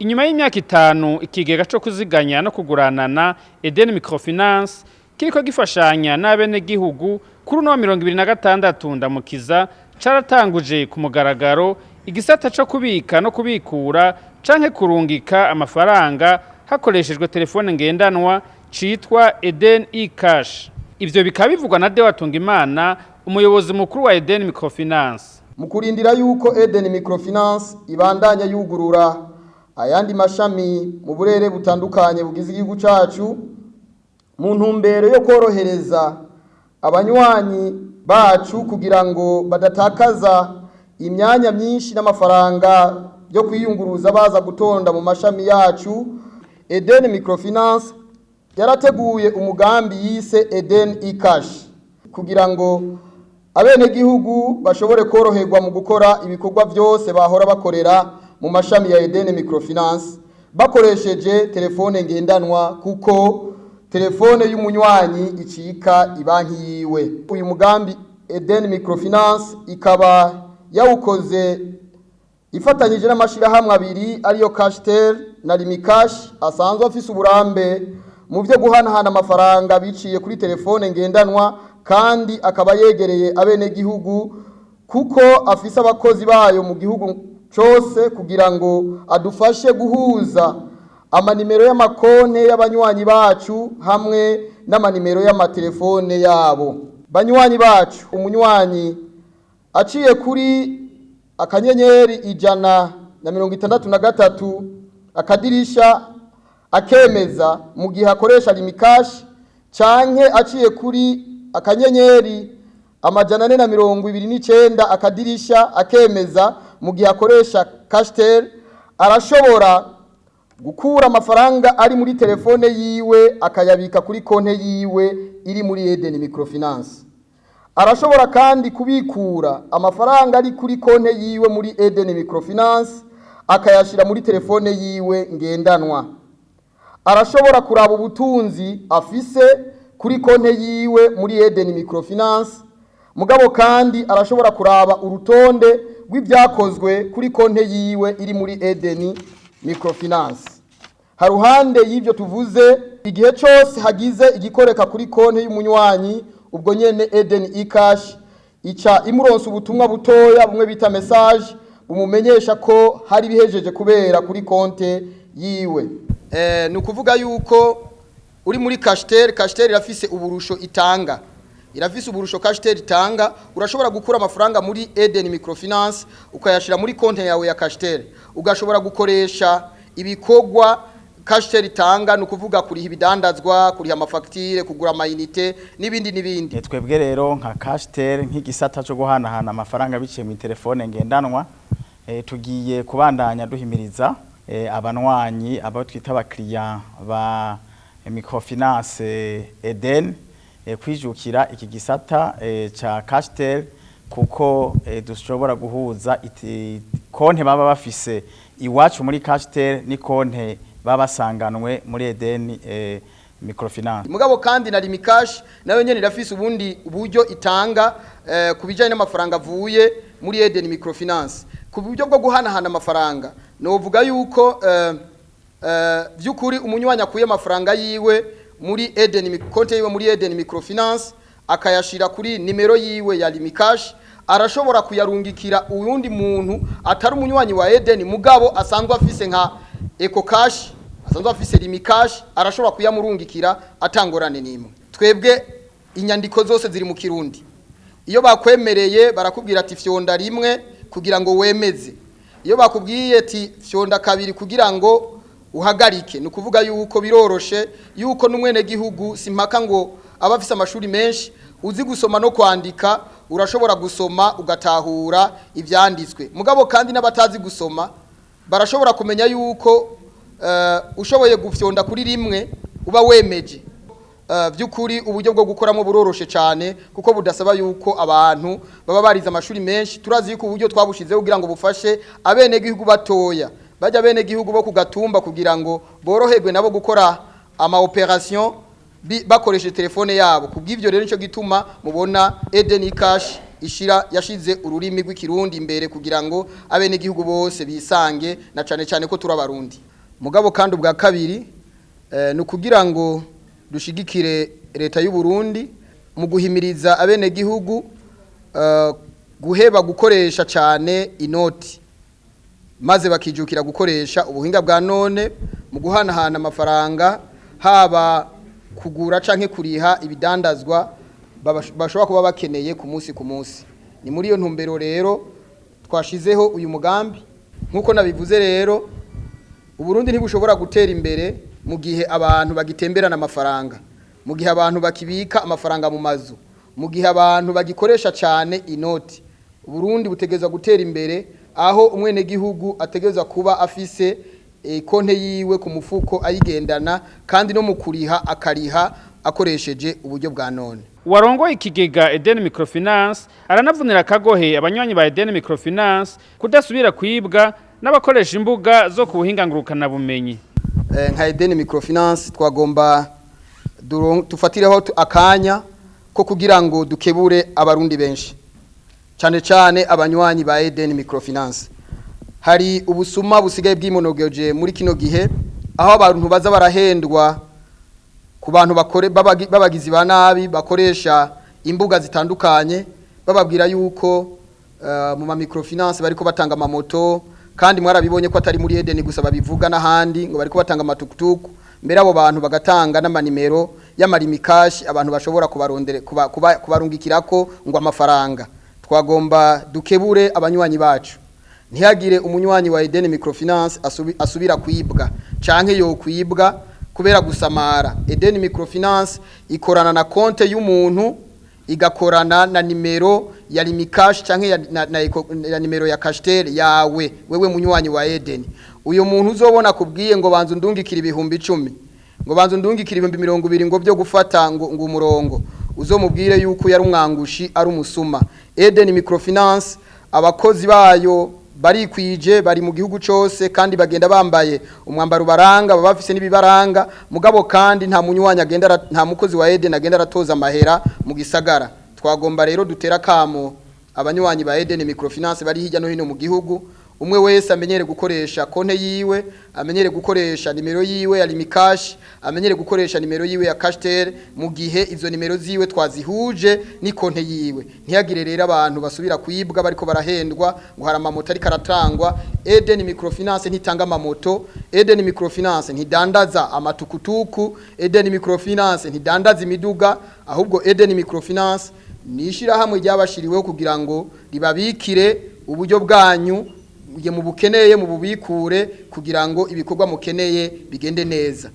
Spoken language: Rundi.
Inyuma y'imyaka 5 ikigega co kuziganya no kuguranana Eden Microfinance kiriko gifashanya n'abenegihugu, kuri uno wa 26 Ndamukiza caratanguje ku mugaragaro igisata co kubika no kubikura canke kurungika amafaranga hakoreshejwe telefone ngendanwa citwa Eden e-Cash. Ivyo bikaba bivugwa na Deo Hatungimana, umuyobozi mukuru wa Eden Microfinance. Mu kurindira yuko Eden Microfinance ibandanya yugurura ayandi mashami mu burere butandukanye bugize igihugu cacu, mu ntumbero yo korohereza abanywanyi bacu kugira ngo badatakaza imyanya myinshi n'amafaranga yo kwiyunguruza baza gutonda mu mashami yacu, Eden Microfinance yarateguye umugambi yise Eden e-Cash kugira ngo abenegihugu bashobore koroherwa mu gukora ibikorwa byose bahora bakorera mu mashami ya Eden Microfinance bakoresheje telefone ngendanwa, kuko telefone y'umunywanyi icika ibanki yiwe. Uyu mugambi Eden Microfinance ikaba yawukoze ifatanyije n'amashirahamwe abiri, ariyo Cashtel na Lumicash, asanzwe afise uburambe mu byo guhanahana amafaranga biciye kuri telefone ngendanwa, kandi akaba yegereye abenegihugu kuko afise abakozi bayo mu gihugu cose, kugira ngo adufashe guhuza amanimero y'amakonte y'abanywanyi bacu hamwe n'amanimero y'amatelefone yabo. Banywanyi bacu, umunywanyi aciye kuri *163# akemeza mu gihe akoresha Lumicash, canke aciye kuri *429# akemeza mu gihe akoresha Cashtel, arashobora gukura amafaranga ari muri telefone yiwe akayabika kuri konte yiwe iri muri Eden Microfinance. Arashobora kandi kubikura amafaranga ari kuri konte yiwe muri Eden Microfinance akayashyira muri telefone yiwe ngendanwa. Arashobora kuraba ubutunzi afise kuri konte yiwe muri Eden Microfinance. Mugabo kandi arashobora kuraba urutonde rw'ibyakozwe kuri konte yiwe iri muri Eden Microfinance. Haruhande y'ibyo tuvuze, igihe cyose hagize igikoreka kuri konte y'umunywanyi, ubwo nyene Eden e-Cash ica imuronsa ubutumwa butoya, bumwe bita message, bumumenyesha ko hari bihejeje kubera kuri konte yiwe. Ni ukuvuga yuko uri muri Cashtel, Cashtel irafise uburusho itanga, irafise uburusho Cashtel itanga. Urashobora gukura amafaranga muri Eden Microfinance ukayashira muri konte yawe ya Cashtel, ugashobora gukoresha ibikorwa Cashtel itanga, ni ukuvuga kuriha ibidandazwa, kuriha amafagitire, kugura amayinite n'ibindi n'ibindi. Twebwe rero nka Cashtel, nk'igisata cyo guhanahana amafaranga biciye mu telefone ngendanwa, tugiye kubandanya duhimiriza abanywanyi, abo twita abakiriya ba microfinance Eden, kwijukira iki gisata ca Cashtel, kuko dushobora guhuza konte baba bafise iwacu muri Cashtel ni konte baba basanganwe muri Eden Microfinance. Mugabo kandi na Lumicash nayo nyene irafise ubundi uburyo itanga ku bijanye n'amafaranga avuye muri Eden Microfinance ku buryo bwo guhanahana amafaranga. Novuga yuko vy'ukuri umunywanyi akuye amafaranga yiwe muri Eden, konte yiwe muri Eden Microfinance, akayashira kuri nimero yiwe ya Lumicash, arashobora kuyarungikira uyundi muntu atari umunywanyi wa Eden, mugabo asanzwe afise nka EcoCash, asanzwe afise Lumicash, arashobora kuyamurungikira atangorane nimwe. Twebwe inyandiko zose ziri mu Kirundi. Iyo bakwemereye, barakubwira ati fyonda 1 kugira ngo wemeze. Iyo bakubwiye ati fyonda 2 kugira ngo uhagarike, ni ukuvuga yuko biroroshe yuko n'umwenegihugu, simpaka ngo aba afise amashuri menshi, uzi gusoma no kwandika, urashobora gusoma ugatahura ivyanditswe. Mugabo kandi n'abatazi gusoma barashobora kumenya yuko ushoboye gufyonda kuri 1 uba wemeje. By'ukuri uburyo bwo gukoramo buroroshe cyane, kuko budasaba yuko abantu baba barize amashuri menshi. Turazi yuko uburyo twabushizeho kugira ngo bufashe abenegihugu batoya, bajya abenegihugu bo kugatumba, kugira ngo boroherwe nabo gukora ama operation bakoresheje telefone yabo. Kubw'ivyo rero, nico gituma mubona Eden Cash ishira yashize ururimi rw'Ikirundi imbere kugira ngo abenegihugu bose bisange, na cane cane ko turi Abarundi. Mugabo kandi ubwa kabiri ni ukugira ngo dushigikire leta y'u Burundi mu guhimiriza abenegihugu guheba gukoresha cyane inoti, maze bakijukira gukoresha ubuhinga bwa none mu guhanahana amafaranga, haba kugura canke kuriha ibidandazwa bashobora kuba bakeneye ku munsi ku munsi. Ni muri iyo ntumbero rero twashizeho uyu mugambi. Nk'uko nabivuze rero, Uburundi ntibushobora gutera imbere mu gihe abantu bagitemberana amafaranga, mu gihe abantu bakibika amafaranga mu mazu, mu gihe abantu bagikoresha cyane inoti. Uburundi butegerezwa gutera imbere aho umwenegihugu ategerezwa kuba afise konte yiwe ku mufuko ayigendana, kandi no mu kuriha akariha akoresheje uburyo bwa none. Warongoye ikigega Eden Microfinance aranavunira akagohe abanywanyi ba Eden Microfinance kudasubira kwibwa n'abakoresha imbuga zo ku buhinga ngurukana bumenyi. Nka Eden Microfinance twagomba tufatireho akanya ko kugira ngo dukebure abarundi benshi, cyane cyane abanywanyi ba Eden Microfinance. Hari ubusuma busigaye bwimonogeje muri kino gihe, aho abantu baza barahendwa ku bantu bakore babagizi ba nabi bakoresha imbuga zitandukanye, bababwira yuko mu ma microfinance bariko batanga amamoto, kandi mwarabibonye ko atari muri Eden gusa babivuga, n'ahandi ngo bariko batanga amatukutuku. Mbere abo bantu bagatanga n'amanimero y'amarimikashi abantu bashobora kubarondere kubarungikirako ngo amafaranga. Twagomba dukebure abanywanyi bacu, ntihagire umunywanyi wa Eden Microfinance asubira kwibwa canke yo kwibwa kubera gusamara. Eden Microfinance ikorana na konte y'umuntu, igakorana na nimero ya Limikash canke ya nimero ya Cashtel yawe wewe munywanyi wa Eden. Uyo muntu uzobona kubwiye ngo banza undungikira 10,000, ngo banza undungikira 20,000 ngo byo gufata ngo umurongo, uzomubwire yuko yari umwangushi, ari umusuma. Eden Microfinance abakozi bayo barikwije, bari mu gihugu cose, kandi bagenda bambaye umwambaro baranga, baba bafise n'ibibaranga. Mugabo kandi nta munywanyi agenda nta mukozi wa Eden agenda aratoza amahera mu gisagara. Twagomba rero dutera kamo abanywanyi ba Eden Microfinance bari hirya no hino mu gihugu, umwe wese amenyere gukoresha konte yiwe, amenyere gukoresha nimero yiwe ya Limikash, amenyere gukoresha nimero yiwe ya Cashtel mu gihe izo nimero ziwe twazihuje ni konte yiwe. Ntihagire rero abantu basubira kwibwa bariko barahendwa ngo hari amamoto ariko aratangwa. Eden Microfinance ntitanga amamoto, Eden Microfinance ntidandaza amatukutuku, Eden Microfinance ntidandaza imiduga, ahubwo Eden Microfinance ni ishirahamwe ryabashiriweho kugira ngo ribabikire uburyo bwanyu mu bukeneye, mu bubikure, kugira ngo ibikorwa mukeneye bigende neza.